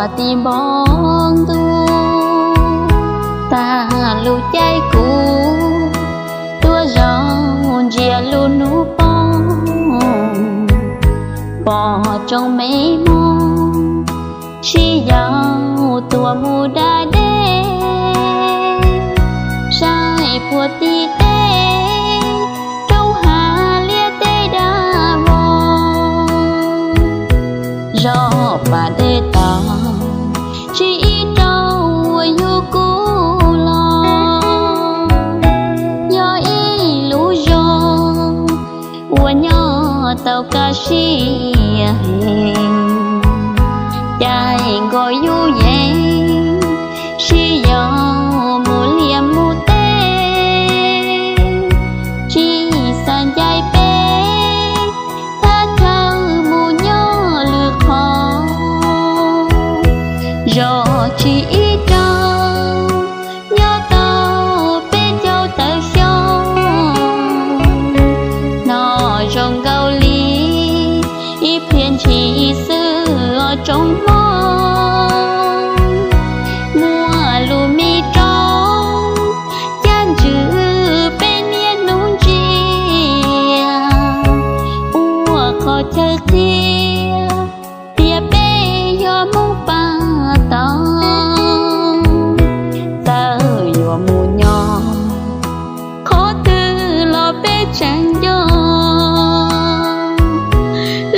Tim npoo ntuj tag lub caij kuv tuaj zaum ntsia lub hnub poob, pom tsoom me hmoob sib yaum tuaj mus da dej, saib puag tim teb roob hav liab teb dag vog. Zos pas dej tod tsis ib rau uas yug kuv los, yog ib lub zos uas nyob tau kaj siab heev, caij nkaus yus yeej sib yaum mus liaj mus teb, tsis xav ncaim peb thaj chaw mus nyob lwm qhov. Zos tsis ib rau nyob tau peb caug tawm xyoo, hnov zoo nkaus li ib pliag ntshis xwb os tsoom hmoob. Muaj lub me roob caj ntswg peb niaj hnub ntsia, ua qhov chaw qhia tias peb yog Hmoob Paj Tau. Txawm yuav mus nyob qhov twg los peb tseem nco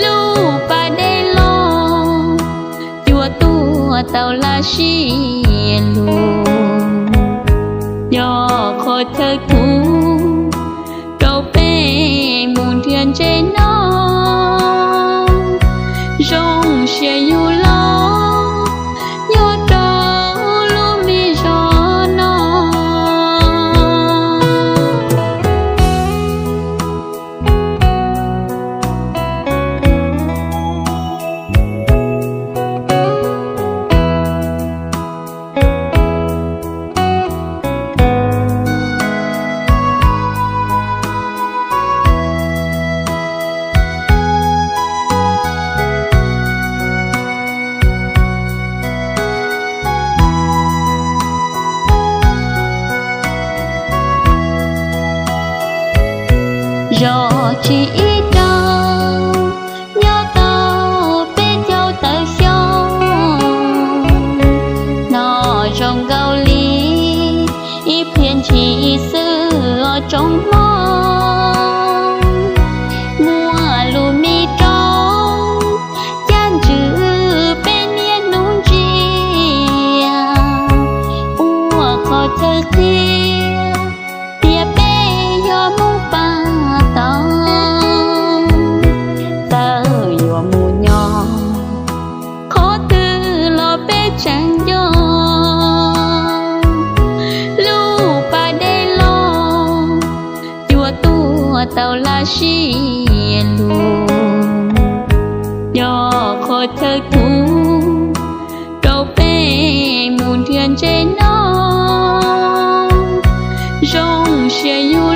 lub pas dej loj, cua tuaj tau laj sib lug, yog qhov chaw thum rau peb mus nrhiav ntses noj. Zoo siab yug los nyob rau lub me zos no. Zos tsis ib rau nyob tau peb caug tawm xyoo, hnov zoo nkaus li ib pliag ntshis xwb os tsoom hmoob. Muaj lub me roob caj ntswg peb niaj hnub ntsia, ua qhov chaw qhia tias peb yog Hmoob Paj Tau. Txawm yuav mus nyob qhov twg los peb tseem nco lub pas dej loj, cua tuaj tau laj sib lug, yog qhov chaw thum rau peb mus nrhiav ntses noj. Zoo siab yug